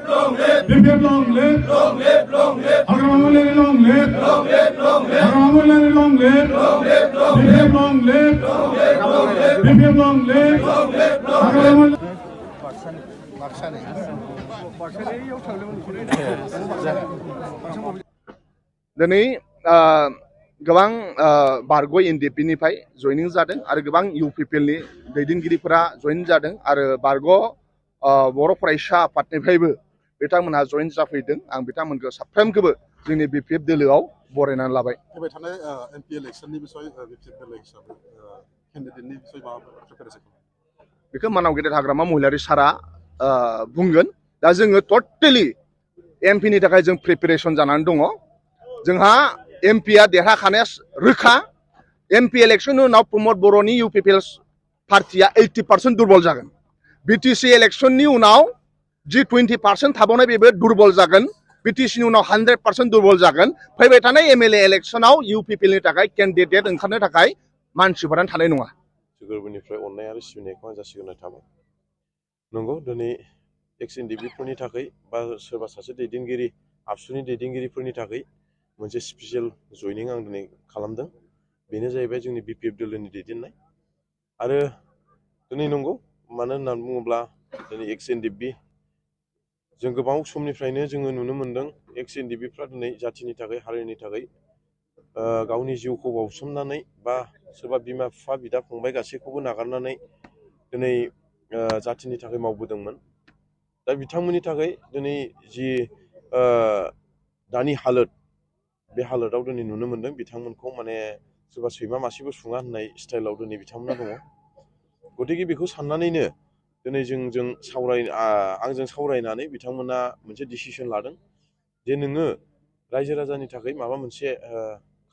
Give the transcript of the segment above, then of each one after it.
BPF long live, Agrawal long live, Agrawal long live, BPF long live, BPF long live, Agrawal. दिनै गोबां बारग' NDFB निफ्राय जयनिं जादों आरो गोबां UPPL नि दैदेनगिरिफोरा जयेन जादों आरो बारग' बर' फरायसा आफादनिफ्रायबो बिथांमोनहा जयेन जाफैदों आं बिथांमोनखौ साफ्रोमखौबो जोंनि BPF दोलोआव बरायनानै लाबाय फैबाय थानाय MP इलेक्सननि बिसय BPF दोलो हिसाबै केन्डिडेटनि बिसय माबाफोर प्रिपेरेसन बेखौ मानाव गेदेर हाग्रामा महिलारि सारा बुंगोन दा जोङो टटेलि MP नि थाखाय जों प्रिपेरेसन जानानै दङ जोंहा MP आ देरहाखानाया रोखा MP इलेक्सननि उनाव प्रमद बर'नि UPPL पार्टिया 80% दुरबल जागोन BTC इलेक्सननि उनाव जि 20% थाबावनाय बेबो दुरबल जागोन BTC नि उनाव 100% दुरबल जागोन फैबाय थानाय MLA इलेक्सनाव UPPL नि थाखाय केन्डिडेट ओंखारनो थाखाय मानसिफोरानो थानाय नङा गोरबोनिफ्राय अननाय आरो सिबिनायखौ आं जासिगोरनाय थाबाय नंगौ दिनै Ex-NDFB फोरनि थाखाय बा सोरबा सासे दैदेनगिरि आबसुनि दैदेनगिरिफोरनि थाखाय मोनसे स्पेसियेल जयनिं आं दिनै खालामदों बेनो जाहैबाय जोंनि BPF दोलोनि दैदेननाय आरो दिनै नंगौ मानो होननानै बुङोब्ला दिनै Ex-NDFB जों गोबां समनिफ्रायनो जोङो नुनो मोनदों Ex-NDFBफ्रा दिनै जाथिनि थाखाय हारिनि थाखाय गावनि जिउखौ बावसोमनानै बा सोरबा बिमा बिफा बिदा फंबाय गासैखौबो नागारनानै दिनै जाथिनि थाखाय मावबोदोंमोन दा बिथांमोननि थाखाय दिनै जि दानि हालोद बे हालोदाव दिनै नुनो मोनदों बिथांमोनखौ माने सोरबा सैमा मासेबो सुङा होननाय स्टाइलाव दिनै बिथांमोना दङ गतिके बेखौ साननानैनो दिनै आंजों सावरायनानै बिथांमोना मोनसे डिसिसन लादों जे नोङो रायजो राजानि थाखाय माबा मोनसे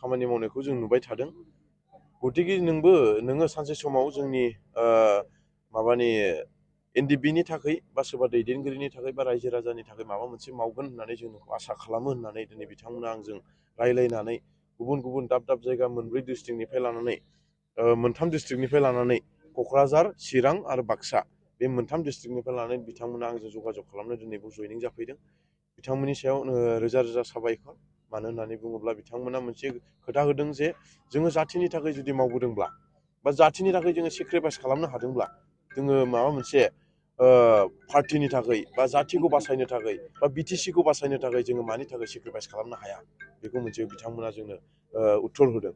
खामानि मावनायखौ जों नुबाय थादों गतिके नोङो सानसे समाव जोंनि माबानि NDFBनि थाखाय बा सोरबा दैदेनगिरिनि थाखाय बा रायजो राजानि थाखाय माबा मोनसे मावगोन होननानै जों नोंखौ आसा खालामो होननानै दिनै बिथांमोना आंजों रायलायनानै गुबुन गुबुन दाब दाब जायगा मोनब्रै डिस्ट्रिक्टनिफ्राय लानानै मोनथाम डिस्ट्रिक्टनिफ्राय लानानै क'क्राझार चिरां आरो बाक्सा बे मोनथाम डिस्ट्रिक्टनिफ्राय लानानै बिथांमोना आंजों जगाजग खालामनो दिनै जयनिं जाफैदों बिथांमोननि सायाव रोजा रोजा साबायखर मानो होननानै बुङोब्ला बिथांमोना मोनसे खोथा होदों जे जोङो जाथिनि थाखाय जुदि मावबोदोंब्ला बा जाथिनि थाखाय जोङो सेक्रिफाइस खालामनो हादोंब्ला जोङो माबा मोनसे पार्टिनि थाखाय बा जाथिखौ बासायनो थाखाय बा BTCखौ बासायनो थाखाय जोङो मानि थाखाय सेक्रिफाइस खालामनो हाया बेखौ मोनसे बिथांमोना जोंनो उत्तर होदों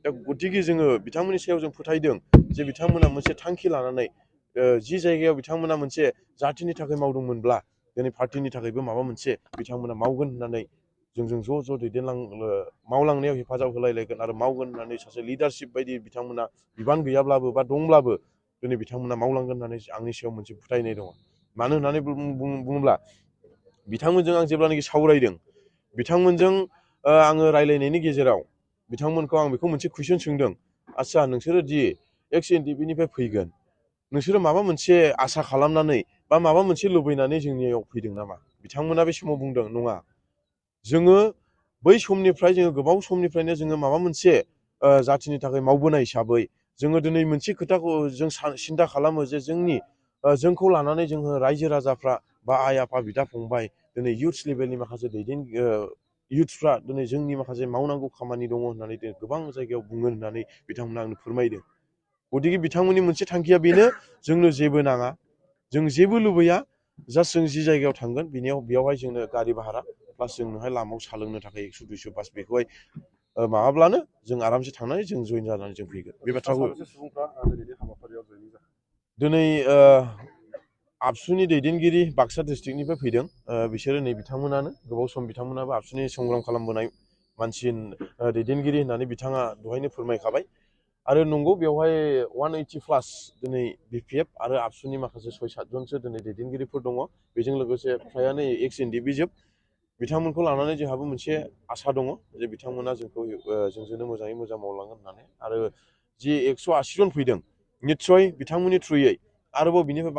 दा गतिके जोङो बिथांमोननि सायाव जों फोथायदों जे बिथांमोना मोनसे थांखि लानानै जि जायगायाव बिथांमोना मोनसे जाथिनि थाखाय मावदोंमोनब्ला दिनै पार्टिनि थाखायबो माबा मोनसे बिथांमोना मावगोन होननानै जोंजों ज' मावलांनायाव हेफाजाब होलायलायगोन आरो मावगोन होननानै सासे लिडारशिप बायदि बिथांमोना बिबान गैयाब्लाबो बा दंब्लाबो दिनै बिथांमोना मावलांगोन होननानै आंनि सायाव मोनसे फोथायनाय दङ मानो होननानै बुङोब्ला बिथांमोनजों आं जेब्लानाखि सावरायदों बिथांमोनजों आङो रायलायनायनि गेजेराव बिथांमोनखौ आं बेखौ मोनसे कुइसन सोंदों आच्चा नोंसोरो दि Ex-NDFBनिफ्राय फैगोन नोंसोरो माबा मोनसे आसा खालामनानै बा माबा मोनसे लुबैनानै जोंनियाव फैदों नामा बिथांमोना बे समाव बुंदों नङा जोङो बै समनिफ्राय जोङो गोबाव समनिफ्रायनो जोङो माबा मोनसे जाथिनि थाखाय मावबोनाय हिसाबै जोङो दिनै मोनसे खोथाखौ जों सिन्था खालामो जे जोंखौ लानानै जोङो रायजो राजाफ्रा बा आइ आफा बिदा फंबाय दिनै इयुथ्स लेभेलनि माखासे इयुथ्सफ्रा दिनै जोंनि माखासे मावनांगौ खामानि दङ होननानै गोबां जायगायाव बुङो होननानै बिथांमोना आंनो फोरमायदों गतिके बिथांमोननि मोनसे थांखिया बेनो जोंनो जेबो नाङा जों जेबो लुबैया जास्ट जों जि जायगायाव थांगोन बेयावहाय जोंनो गारि भारा प्लास जोंनोहाय लामायाव सालोंनो थाखाय 100-200 बास बेखौहाय माबाब्लानो जों आरामसे थांनानै जों जइन जानानै जों फैगोन बे बाथ्राखौ दिनै आबसुनि दैदेनगिरि बाक्सा डिस्ट्रिक्टनिफ्राय फैदों बिसोरो नै बिथांमोनानो गोबाव सम बिथांमोनाबो आबसुनि संग्राम खालामबोनाय मानसि दैदेनगिरि होननानै बिथाङा दहायनो फोरमायखाबाय आरो नंगौ बेवहाय 180 प्लास दिनै BPF आरो आबसुनि माखासे 6-7 जनसो दिनै दैदेनगिरिफोर दङ बेजों लोगोसे फ्रायानो Ex-NDFB जोब बिथांमोनखौ लानानै जोंहाबो मोनसे आसा दङ जे बिथांमोना जोंजोंनो मोजाङै मोजां मावलांगोन होननानै आरो जि 180 जन फैदों निस्सय बिथांमोननि थ्रुयै आरोबाव बिनिफ्राय